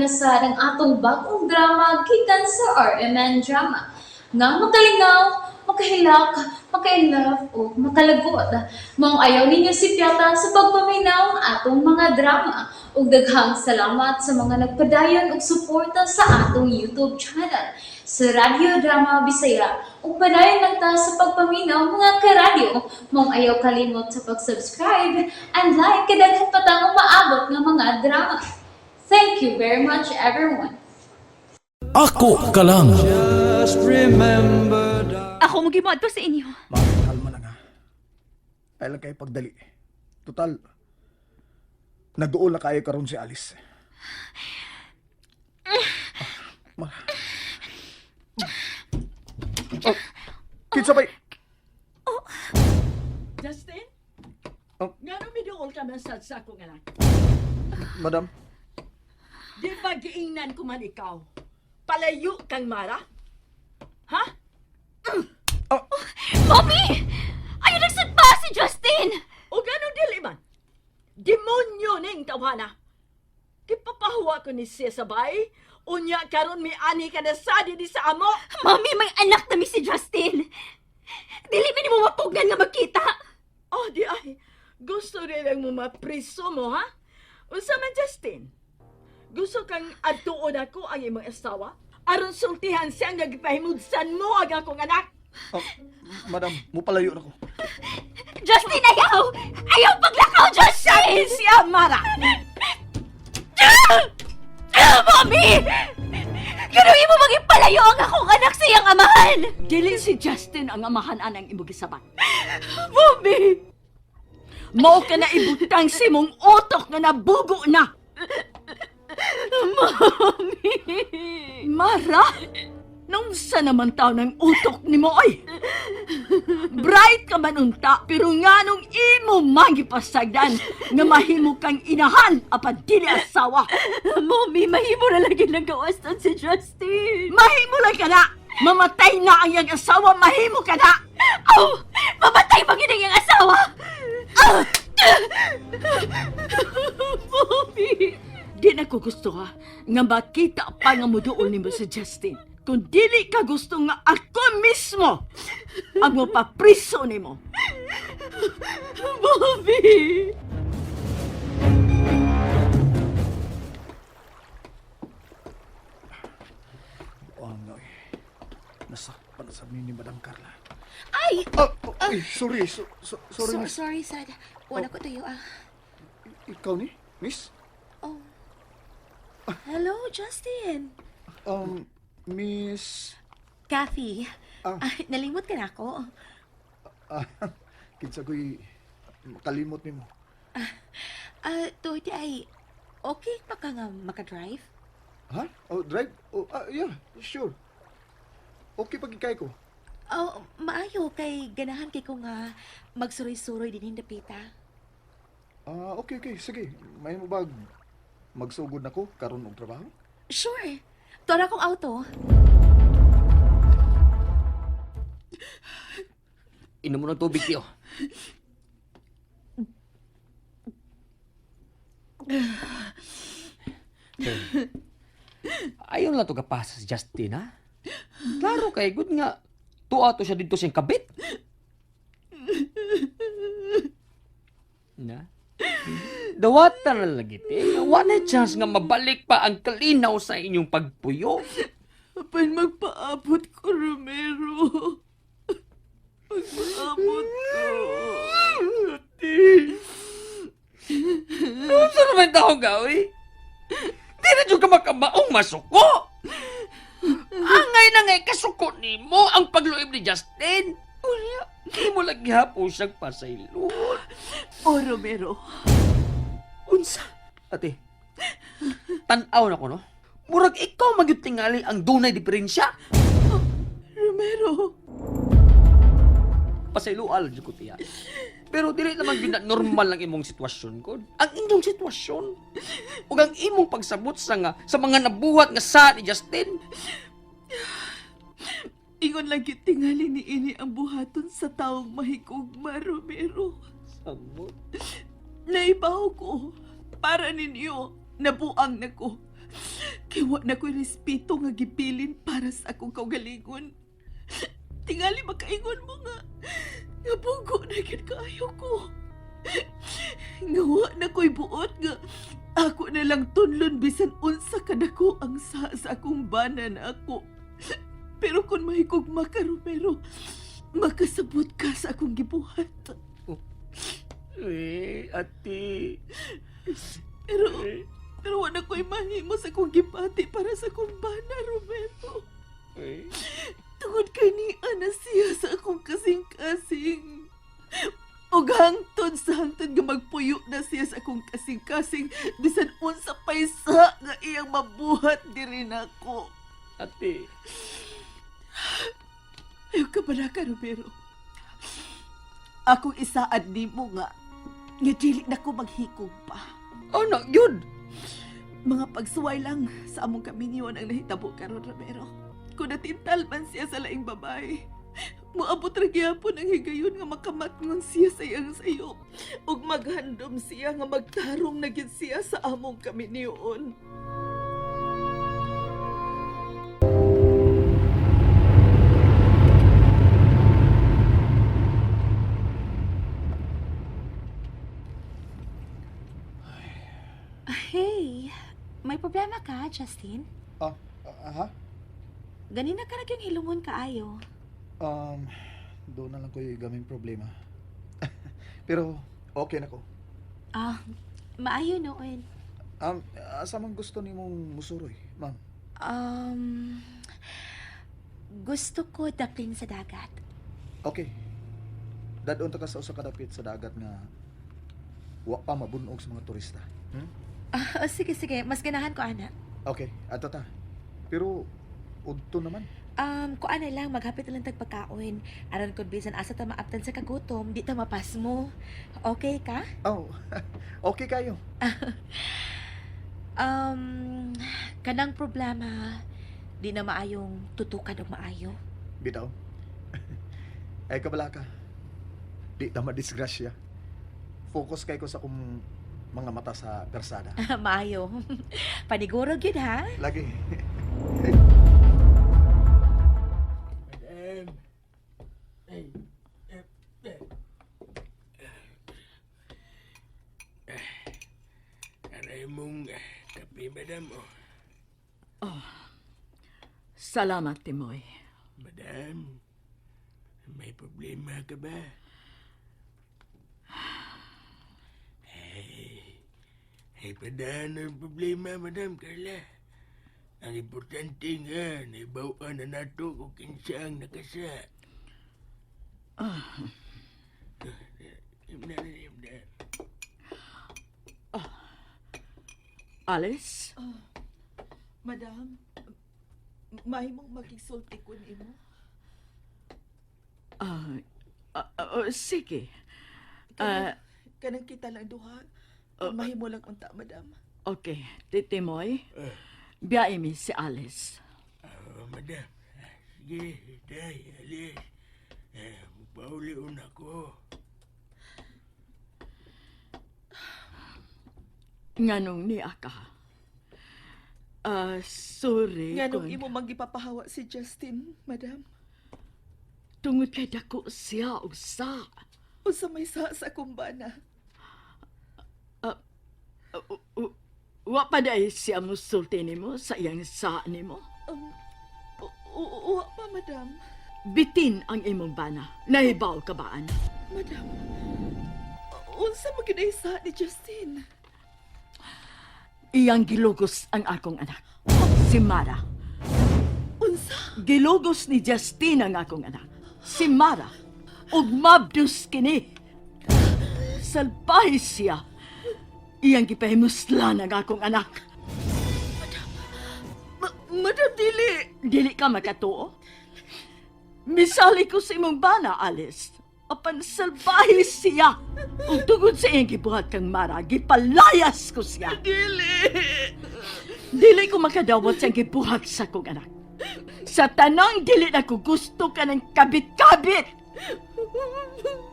na sa ang atong bagong drama gikan sa RMN Drama. Nga makalingaw, makahilak, maka-inlove o makalagot. Maong ayaw ninyo sipyata sa pagpaminaw ang atong mga drama. Ug daghang salamat sa mga nagpadayon og suporta sa atong YouTube channel sa Radyo Drama Bisaya. Ug padayon lang ta sa pagpaminaw, mga karadyo. Maong ayaw kalimot sa pag-subscribe and like kay daghan pa tang umaabot nga mga drama. Thank you very much, everyone. Ako ka lang. Ako mo gibuhat pa sa inyo. Mari, kalma lang ha. Ay lang kayo pagdali. Total, nagduol na kayo karon si Alice. Ah, Oh, kinsa bay? Justin? Oh. Nga nung miduol ka man sad sa akong anak? Madam, Di ba giingnan ko man ikaw? Palayo kang Mara? Ha? Oh, Mommy! Ayaw nagsugpa si Justin! O gano'n dili man? Demonyo ning tawhana! Kipapahuwa ko ni siya sabay. Unya karon mi ani ka na sa di sa amo. Mommy, may anak na mi si Justin! Dili mi nimo mapugnan nga magkita! Oh, di ay. Gusto rin lang mo mapriso mo, ha? Unsa man, Justin? Gusto kang adtuon ako ang imong asawa? Aron sultihan siya ang nagpahimudsan mo ang akong anak. Oh, madam, mupalayo na ko. Justin, ayaw! Ayaw paglakaw, Justin! Siya, Mara! Ah, Mommy! Gano'n mo maging palayo ang akong anak sa iyang amahan! Dili si Justin ang amahan anang imong gisabat. Mommy! Mao ka na ibutang si mong utok nga nabugo na. Mommy! Mara, nung sa naman tao ng utok ni mo ay? Bright ka man unta, pero nga nung imo mangipasagdan nga mahimo kang inahan apan dili asawa. Mommy, mahimo na lagi ng gawastan si Justin! Mahimo lang ka na! Mamatay na ang iyang asawa, mahimo ka na! Oh! Mamatay pa gid ang iyang asawa! Ah! Mommy! Di na ko gusto ha, nga makita pa nga muduol nimo si Justin. Kung dili ka gusto nga ako mismo ang mapapriso nimo. Mommy! Oh, no. Eh. Nasakpan sa ni Madam Carla. Ay! Oh, oh, ay, sorry. Sorry, miss. Sorry, sad. Wala ko tayo ah. Ikaw ni? Miss? Oh. Hello, Justin. Miss. Kathy. Ah. Ah, nalimot ka na ako. Ah, kinsa ko'y makalimot nimo. Ah, tuod ay, okay pa ka nga makadrive? Ha? Oh, drive? Oh, ah, yeah, sure. Okay pag ikay ko. Oh, maayo kay ganahan kay ko nga magsuroy-suroy din dapita. Ah, okay, okay. Sige. May mo bag magsugod na ko karon og trabaho? Sure. Tora kong auto. Inom mo ng tubig, tiyo. Ayaw na to kapasa si Justin, ha? Klaro kay good nga. Tuwa to siya dito siyang kabit. Na? Dawatan na lagi, te. Wala chance nga mabalik pa ang kalinaw sa inyong pagpuyo. Apan magpaabot ko, Romero. Magpaabot ko. Ano naman tao gawi? Di na dyan ka makamaong masuko. Angay na ngay kasuko nimo ang pagluib ni Justin. Unya, di mo lagi hapon siyang pasaylon. Oh, Romero. Unsa? Ate, tanaw na ko, no? Murag ikaw magyud tingali ang dunay diferensya. Romero. Pasayloal jud ko tiya. Pero dili naman gyud na normal ang imong sitwasyon ko. Ang inyong sitwasyon. Ug ang imong pagsabot sa nga sa mga nabuhat nga sa ni Justin. Ingon lang gyud tingali ni ini ang buhaton sa taong mahigugma, Romero. Samot. Naibaw ko. Para ninyo. Nabuang na ko. Kay wa na ko'y respeto nga gibilin para sa akong kaugalingon. Tingali makaingon mo nga nga bugo na gyud kaayo ko. Nga wa na ko'y buot nga ako na lang tunlon bisan unsa kadako ang sa akong bana na ako. Pero kung mahigugma ka, Romero, makasabot ka sa akong gibuhat. Eh, ate. Pero, pero wala ko'y mahimo sa akong gipati para sa akong bana, Romero. Eh, Tungod kay ni Ana siya sa akong kasing-kasing. Ug hangtod sa hangtod nga magpuyo na siya sa akong kasing-kasing bisan unsa pay sa nga iyang mabuhat diri nako. Ate. Ayaw ka ba ka, Romero? Akong isaad nimo nga nga dili na ko maghikog pa. Ano yun? Mga pagsuway lang sa among kaminyon ang nahitabo karon, Romero. Kung natintal man siya sa laing babae, moabot ra gyapon ang higayon nga makamatngon siya sa iyang sayo. Ug maghandom siya nga magtarong na gyud siya sa among kaminyoon. Hey, may problema ka, Justin? Ah, ah, ha? Ganina ka nagyang hilumon kaayo. Um, doon na lang ko yung gaming problema. Pero, okay na ko. Ah, maayo noon. Asa man gusto ni mong musuroy, ma'am? Um, gusto ko daplin sa dagat. Okay. Dadon ta ka sa usa ka dapit sa dagat nga wa pa mabunog sa mga turista. Hmm? Ah, sige, sige. Mas ganahan ko, ana. Okay, ato ta. Pero udto naman. Kuan na lang, maghapit na lang tag pagkaon. Aron kung bisan asa ta maaptan sa kagutom, di ta mapasmo. Okay ka? Oh, okay kayo. Um, kanang problema, di na maayong tutukan og maayo. Bitaw. Ay kabala ka. Di ta madisgrasya. Focus kay ko sa akong mga mata sa persada. Maayo. Paniguro gyud ha. Lagi. Madam. Ay. Eh, eh. Eh, Aray mong kape, madam. Oh. Salamat, Timoy. Madam, may problema ka ba? Ay, ay padaan ang problema, Madam Carla. Ang importante nga, naibawaan na nato kung kinsa ang nakasa. Ah. Na, na, na. Alice? Madam, mahimong makigsulti ko nimo. Ah, ah, sige. Ah, Kanang kita lang duha. Mahimo lang unta, madam. Okay, Timoy. Biyahe mi si Alice. Oh, madam. Sige, tay, alis. Eh, magpauli ako. Nganong niya ka? Ah, sorry. Nganong kung- imo manggipapahawa si Justin, madam? Tungod kay dako siya og sa. Unsa may sa akong bana? Wa pa dahil siya musulti nimo sa iyang sa nimo. Uwa pa, madam. Bitin ang imong bana. Nahibaw ka ba, ana? Madam, unsa man gyud ay sa ni Justin? Iyang gilugos ang akong anak. Si Mara. Unsa? Gilugos ni Justin ang akong anak. Si Mara. Ug mabdus kini. Salbahe siya. Iyang gipahimuslan ang akong anak. Madam, dili! Dili ka makatuo? Misali ko sa imong bana, Alice. Apan salbahe siya. Ug tungod sa iyang gibuhat kang Mara, gipalayas ko siya. Dili! Dili ko makadawat sa gibuhat sa kong anak. Sa tanang dili na ko gusto ka ng kabit-kabit.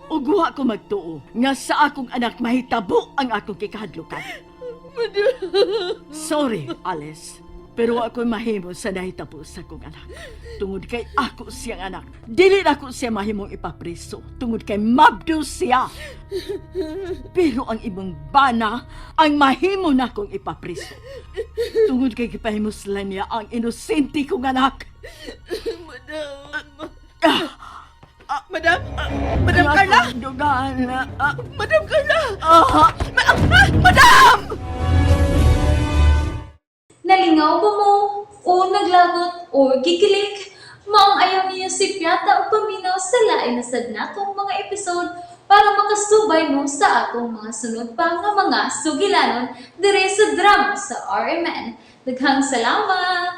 Ug wa ko magtuo nga sa akong anak mahitabo ang akong kikahadlukan. Sorry, Alice. Pero ako'y mahimo sa nahitabo sa akong anak. Tungod kay ako siyang anak. Dili na ako siya mahimong ipapreso. Tungod kay mabdo siya. Pero ang ibang bana ang mahimo na akong ipapreso. Tungod kay gipahimuslan niya ang inosente kong anak. Madam. Madam? Madam Carla? Dugan. Madam Carla! Ah, Madam! Nalingaw ba mo? O naglagot o gikilig? Maong ayaw niyo si Piata o paminaw sa lain na sad natong mga episode para makasubay mo sa atong mga sunod pa nga mga sugilanon dire sa drama sa RMN. Daghang salamat!